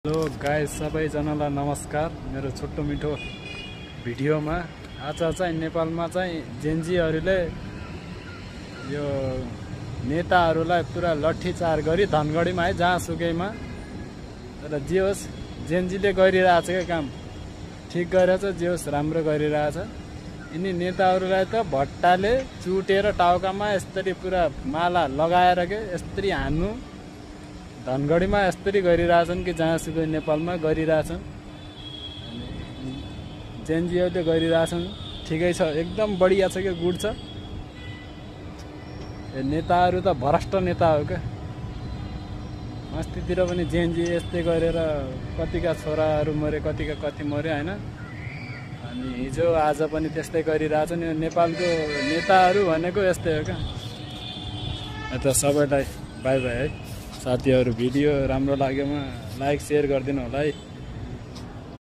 Hello guys, सबैजनालाई नमस्कार। मेरो छोटो मिठो भिडियोमा आज चाहिँ नेपालमा चाहिँ जेन्जीहरूले यो नेताहरूलाई पुरा लट्ठीचार गरी धनगढीमा है जहाँसुकैमा, तर जे होस् जेन्जीले गरिरहेछ क्या काम, ठिक गरिरहेछ, जे होस् राम्रो गरिरहेछ। यिनी नेताहरूलाई त भट्टाले चुटेर टाउकामा यसरी पुरा माला लगाएर के यसरी हान्नु, धनगढीमा यसरी गरिरहेछन् कि जहाँसुकै नेपालमा गरिरहेछन्। जेन्जीहरूले गरिरहेछन्, ठिकै छ, एकदम बढिया छ क्या, गुड छ। नेताहरू त भ्रष्ट नेता हो क्या। अस्तितिर पनि जेन्जी यस्तै गरेर कतिका छोराहरू मरे, कतिका कति मर्यो होइन। अनि हिजो आज पनि त्यस्तै गरिरहेछन्। यो नेपालको नेताहरू भनेको यस्तै हो क्या। त सबैलाई बाई बाई है साथीहरू। भिडियो राम्रो लाग्योमा लाइक सेयर गरिदिनु होला है।